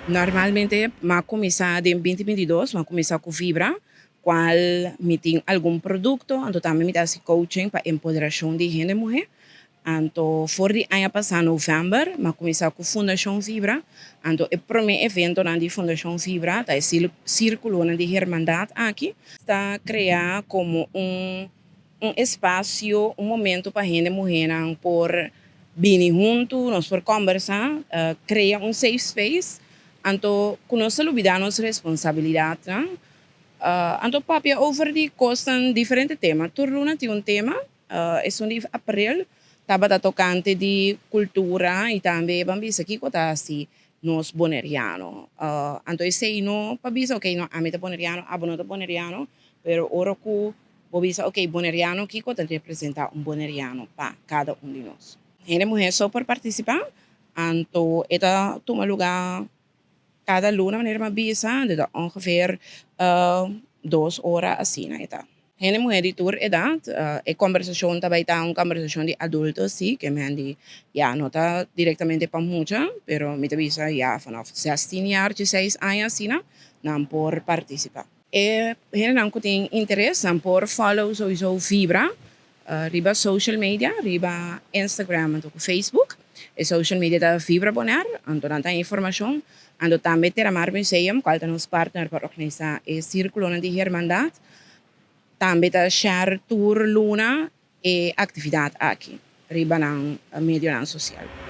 Normalmente, m'a kuminsá den 2022, m'a kuminsá ku Vibra, kual mi tin algun produkto, anto tambe mi ta hasi coaching pa empoderashon di hende muhé. Anto for di aña pasá novèmber, m'a kuminsá ku Fundashon Vibra, anto e promé eventonan di Fundashon Vibra ta e sírkulonan di hermandat aki. Ta kreá komo un un espasio, un momento pa hende muhénan por bini huntu, nos por kòmbersá, krea un safe space, anto ku nos ta lubidá nos responsabilidatnan, anto papia over di kosnan, diferente tema. Tur luna tin un tema, esun di aprel tabata tokante di kultura i tambe ban bisa kiko ta hasi nos boneriano. Anto esei no pa bisa ok no ami ta boneriano, abo no ta boneriano, pero ora ku bo bisa ok boneriano kiko ta representá un boneriano pa kada un di nos. Hende muhé so por partisipá, anto e ta tuma lugá kada luna manera mi a bisa, anto ta ongeveer 2 ora asina e ta. Hende muhé di tur edat, e kombersashon ta bai ta un kombersashon di adulto si, ke men di ya no ta direktamente pa mucha, pero mi ta bisa ya vanaf 16 jaar, 16 aña asina nan por partisipá. E hendenan ku tin interes nan por follow souiso Vibra riba social media, riba Instagram anto ku Facebook. E social media ta Vibra Bonaire, anto nan ta informashon. Anto tambe Terramar Museum, kual ta nos partner pa organisá e sírkulonan di hermandat, tambe ta share tur luna e aktividat aki riba nan medionan sosial.